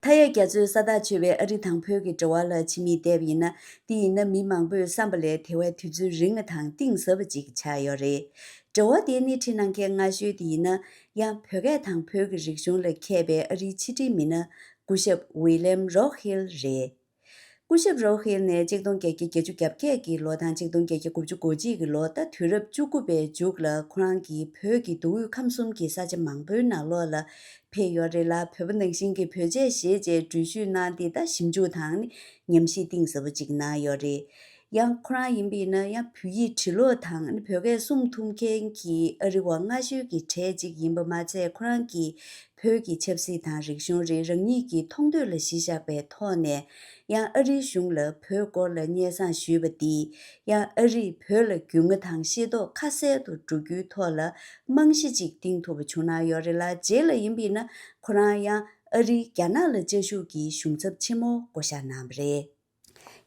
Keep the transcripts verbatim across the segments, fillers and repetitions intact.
མཐའ་ཡས་རྒྱ་མཚོའི་ས་ཐག་ཆོད་པའི་ཨ་རི་དང་བོད་ཀྱི་འབྲེལ་བ་ལ་ཕྱི་མིག་བལྟས་པ་ཡིན་ན། འདི་ཡིན་ན་མི་མང་པོས་བསམ་པ་ལས་དེ་བས་དུས་ཚོད་རིང་བ་དང་གཏིང་ཟབ་པ་ཅིག་ཆགས་ཡོད་རེད། འབྲེལ་བ་དེ་སྣེ་ཁྲིད་གནང་མཁན་སྔ་ཤོས་དེ་ཡིན་ན། ཡང་བོད་སྐད་དང་བོད་ཀྱི་རིག་གཞུང་ལ་མཁས་པའི་ཨ་རིའི་ཕྱི་དྲིལ་མི་སྣ་སྐུ་ཞབས་ཝི་ལེམ་རོག་ཧིལ་རེད། སྐུ་ཞབས་རོག་ཧིལ་ནས་ཆིག་སྟོང་བརྒྱད་བརྒྱ་བརྒྱད་ཅུ་གྱ་བརྒྱད་ཀྱི་ལོ་དང་ཆིག་སྟོང་བརྒྱད་བརྒྱ་དགུ་བཅུ་གོ་གཅིག་གི་ལོ། ད་དུས་རབས་བཅུ་དགུ་པའི་མཇུག་ལ་ཁོ་རང་གིས་བོད་ཀྱི་མདོ་དབུས་ཁམས་གསུམ་གྱི་ས་ཆ་མང་པོའི་ནང་ལོགས་ལ་ཕེབས་ཡོད་རེད་ལ། བོད་པ་ནང་བཞིན་གྱི་བོད་ཆས་བཞེས་བྱས་འགྲུལ་བཞུད་གནང་སྟེ། ད་ཞིབ་འཇུག་དང་ནི་ཉམས་ཞིབ་གཏིང་ཟབ་པོ་ཅིག་གནང་ཡོད་རེད། ཡང་ཁོ་རང་ཡིན་པ་ཡིན་ན། ཡང་བོད་ཡིག་བྲི་ཀློག་དང་ནི་བོད་སྐད་གསུང་ཐུབ་མཁན་གྱི་ཨ་རི་བ་སྔ་ཤོས་ཀྱི་གྲས་ཅིག་ཡིན་པ་མ་ཚད། ཁོ་རང་གིས་བོད་ཀྱི་ཆབ་སྲིད་དང་རིག་གཞུང་རེད། རང་ཉིད་ཀྱི་མཐོང་འདོད་ལ་གཞི་བཞག་པའི་ཐོག་ནས། ཡང་ཨ་རིའི་གཞུང་ལ་བོད་སྐོར་ལ་སྙན་སེང་ཞུས་པ་འདིས། ཡང་ཨ་རིས་བོད་ལ་རྒྱུས་མངའ་དང་ཤེས་རྟོགས་ཁ་གསལ་དུ་འགྲོ་རྒྱུའི་ཐོག་ལ་རྨང་གཞི་ཅིག་བཏིང་ཐུབ་པ་བྱུང་གནང་ཡོད་རེད་ལ། རྗེས་ལ་ཡིན་པ་ཡིན་ན། ཁོ་རང་ཡང་ཨ་རིས་རྒྱ་ནག་ལ་བཅའ་བཞུགས་ཀྱི་གཞུང་ཚབ་ཆེན་མོ་བསྐོ་བཞག་གནང་བ་རེད།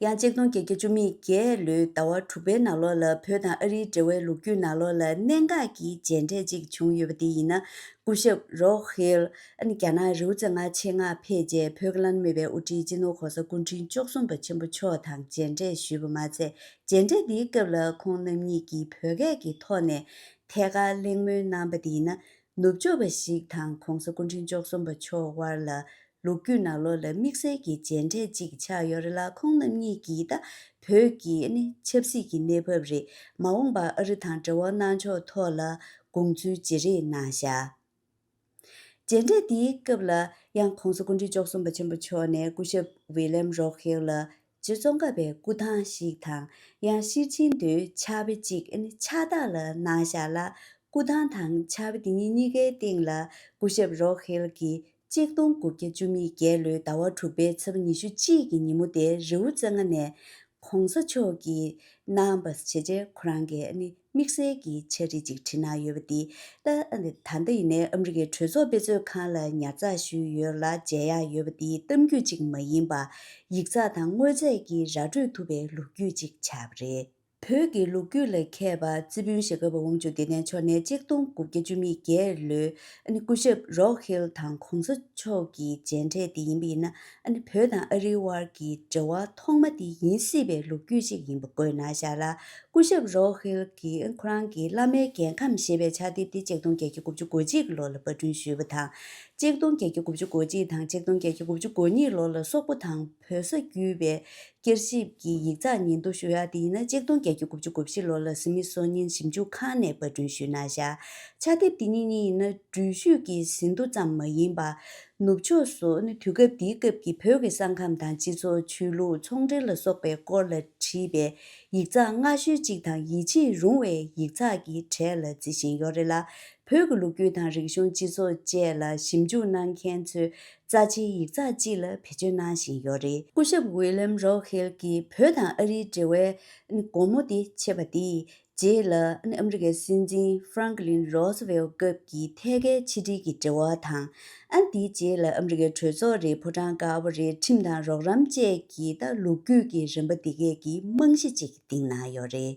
ཡང་ཆིག་སྟོང་བརྒྱད་བརྒྱ་བཅུ་མེད་བརྒྱད་ལོའི་ཟླ་བ་དྲུག་པའི་ནང་ལོགས་ལ། བོད་དང་ཨ་རིའི་འབྲེལ་བའི་ལོ་རྒྱུས་ནང་ལོགས་ལ་གནད་འགག་གི་མཇལ་འཕྲད་ཅིག་བྱུང་ཡོད་པ་དེ་ཡིན་ན། སྐུ་ཞབས་རོག་ཧིལ་ཨ་ནི་རྒྱ་ནག་རི་བོ་རྩེ་ལྔ་ཆེད་མངགས་ཕེབས་རྗེས། བོད་ཀྱི་བླ་ན་མེད་པའི་དབུ་ཁྲིད་སྤྱི་ནོར་༸གོང་ས་སྐུ་ཕྲེང་བཅུ་གསུམ་པ་ཆེན་པོ་མཆོག་དང་མཇལ་འཕྲད་ཞུས་པ་མ་ཚད། མཇལ་འཕྲད་འདིའི་སྐབས་ལ་ཁོང་རྣམ་གཉིས་ཀྱིས་བོད་སྐད་ཀྱི་ཐོག་ནས་ཐད་ཀར་གླེང་མོལ་གནང་པ་དེ་ཡིན་ན། ནུབ་ཕྱོགས་པ་ཞིག་དང་༸གོང་ས་སྐུ་ཕྲེང་བཅུ་གསུམ་པ་མཆོག་དབར་ལ་ལོ་རྒྱུས་ནང་ལོགས་ལ་དམིགས་བསལ་གྱི་མཇལ་འཕྲད་ཅིག་ཆགས་ཡོད་རེད་ལ། ཁོང་རྣམ་གཉིས་ཀྱིས་ད་བོད་ཀྱི་ཨ་ནི་ཆབ་སྲིད་ཀྱི་གནས་བབ་རེད། མ་འོངས་པར་ཨ་རི་དང་འབྲེལ་བ་གནང་ཕྱོགས་ཐོག་ལ་དགོངས་ཚུལ་བརྗེ་རེས་གནང་བཞག་མཇལ་འཕྲད་དེའི་སྐབས་ལ་ཡང་༸གོང་ས་སྐུ་ཕྲེང་བཅུ་གསུམ་པ་ཆེན་པོ་མཆོག་ནས་སྐུ་ཞབས་ཝི་ལེམ་རོག་ཧིལ་ལ་སྤྱི་ཚོགས་ཁག་པའི་སྐུ་ཐང་ཞིག་དང་། ཡང་ཤེར་ཕྱིན་དུ་ཕྱག་དཔེ་གཅིག་ཨ་ནི་ཕྱག་རྟགས་ལ་གནང་བཞག་ལ། སྐུ་ཐང་དང་ཕྱག་དཔེ་དེ་གཉིས་གཉིས་ཀའི་སྟེང་ལ་སྐུ་ཞབས་རོག་ཧིལ་གྱིས་ཆིག་སྟོང་དགུ་བརྒྱ་བཅུ་མེད་བརྒྱད་ལོའི་ཟླ་བ་དྲུག་པའི་ཚེས་པ་ཉི་ཤུ་གཅིག་གི་ཉིན་མོ་དེར་རི་བོ་རྩེ་ལྔ་ནས་༸གོང་ས་མཆོག་གིས་གནང་བ་བྱས་རྗེས། ཁོ་རང་གིས་ཨ་ནི་དམིགས་བསལ་གྱི་ཕྱག་བྲིས་ཅིག་བྲིས་གནང་ཡོད་པ་དེ། ད་ད་ལྟ་ཡིན་ནའི་ཨ་མི་རི་ཀའི་གྲོས་ཚོགས་དཔེ་མཛོད་ཁང་ལ་ཉར་ཚགས་ཞུས་ཡོད་ལ། མཇལ་ཡག་ཡོད་པ་དེ་གཏམ་རྒྱུད་ཅིག་མ་ཡིན་པར་ཡིག་ཚགས་དང་དངོས་རྫས་ཀྱིས་ར་སྤྲོད་ཐུབ་པའི་ལོ་རྒྱུས་ཅིག་ཆགས་པ་རེད། བོད་ཀྱི་ལོ་རྒྱུས་ལ་མཁས་པ་རྩེ་ཕུན་ཞྭ་སྒབ་པ་དབང་ཕྱུག་བདེ་ལྡན་མཆོག་ནས་ཆིག་སྟོང་དགུ་བརྒྱ་བཅུ་མེད་བརྒྱད་ལོའི་ཨ་ནི་སྐུ་ཞབས་རོག་ཧིལ་དང་༸གོང་ས་མཆོག་གི་མཇལ་འཕྲད་དེ་ཡིན་པ་ཡིན་ན། ཨ་ནི་བོད་དང་ཨ་རིའི་དབར་གྱི་འབྲེལ་བ་ཐོག་མ་དེ་ཡིན་སྲིད་པའི་ལོ་རྒྱུས་ཤིག་ཡིན་པ་བཀོད་གནང་བཞག་ལ། སྐུ་ཞབས་རོག་ཧིལ་གྱིས་ཁོ་རང་གི་བླ་མའི་རྒྱལ་ཁམས་ཞེས་པའི་ཕྱག་དེབ་དེ་ཆིག་སྟོང་བརྒྱད་བརྒྱ་དགུ་བཅུ་གོ་གཅིག་གི་ལོ་ལ་པར་སྐྲུན་ཞུས་པ་དང་། ཆིག་སྟོང་བརྒྱད་བརྒྱ་དགུ་བཅུ་གོ་གཅིག་དང་ཆིག་སྟོང་བརྒྱད་བརྒྱ་དགུ་བཅུ་གོ་གཉིས་ལོ་ལ་སོག་པོ་དང་བོད་ས་བརྒྱུད་པའི་བསྐྱར་ཞིབ་ཀྱི་ཡིག་ཚགས་ཉིན་ཐོ་ཞུ་ཡག་དེ་ཡིན་ན། ཆིག་སྟོང་བརྒྱད་བརྒྱ་དགུ་བཅུ་གོ་བཞི་ལོ་ལ་སི་མི་སོ་ནི་ཡན་ཞིབ་འཇུག་ཁང་ནས་པར་སྐྲུན་ཞུས་གནང་བཞག་ཕྱག་དེབ་དེ་གཉིས་གཉིས་ཡིན་ན། འགྲུལ་བཞུད་ཀྱི་ཟིན་ཐོ་ཙམ་མ་ཡིན་པར། ནུབ་ཕྱོགས་སུ་ནི་དུས་སྐབས་དེའི་སྐབས་ཀྱི་བོད་ཀྱི་ས་ཁམས་དང་སྤྱི་ཚོགས། ཆོས་ལུགས། ཚོང་འབྲེལ་ལ་སོགས་པའི་སྐོར་ལ་བྲིས་པའི་ཡིག་ཚགས་སྔ་ཤོས་གཅིག་དང་། ཡིད་ཆེས་རུང་བའི་ཡིག་ཚགས་ཀྱི་གྲས་ལ་བརྩི་བཞིན་ཡོད་རེད་ལ། བོད་ཀྱི་ལོ་རྒྱུས་དང་རིག་གཞུང་། སྤྱི་ཚོགས་བཅས་ལ་ཞིབ་འཇུག་གནང་མཁན་ཚོའི་རྩ་ཆེའི་ཡིག་ཚགས་ཅིག་ལ་བེད་སྤྱོད་གནང་བཞིན་ཡོད་རེད། སྐུ་ཞབས་ཝི་ལེམ་རོག་ཧིལ་གྱིས་བོད་དང་ཨ་རིའི་འབྲེལ་བའི་སྒོ་མོ་དེ་ཕྱེ་བ་དེས། རྗེས་ལ་ཨ་མི་རི་ཀའི་སྲིད་འཛིན་ཧྥ་རང་ཀི་ལིན་རོ་སི་ཝེལ་སྐབས་ཀྱི་ཐད་ཀའི་ཕྱི་འབྲེལ་གྱི་འབྲེལ་བ་དང་། ཨ་དེའི་རྗེས་ལ་ཨ་མི་རི་ཀའི་གྲོས་ཚོགས་རེད། ཕོ་བྲང་དཀར་པོ་རེད། ཁྲིམས་དང་རོགས་རམ་བཅས་ཀྱི་ད་ལོ་རྒྱུས་ཀྱི་རིམ་པ་འདི་གས་ཀྱི་རྨང་གཞི་ཅིག་བཏིང་གནང་ཡོད་རེད།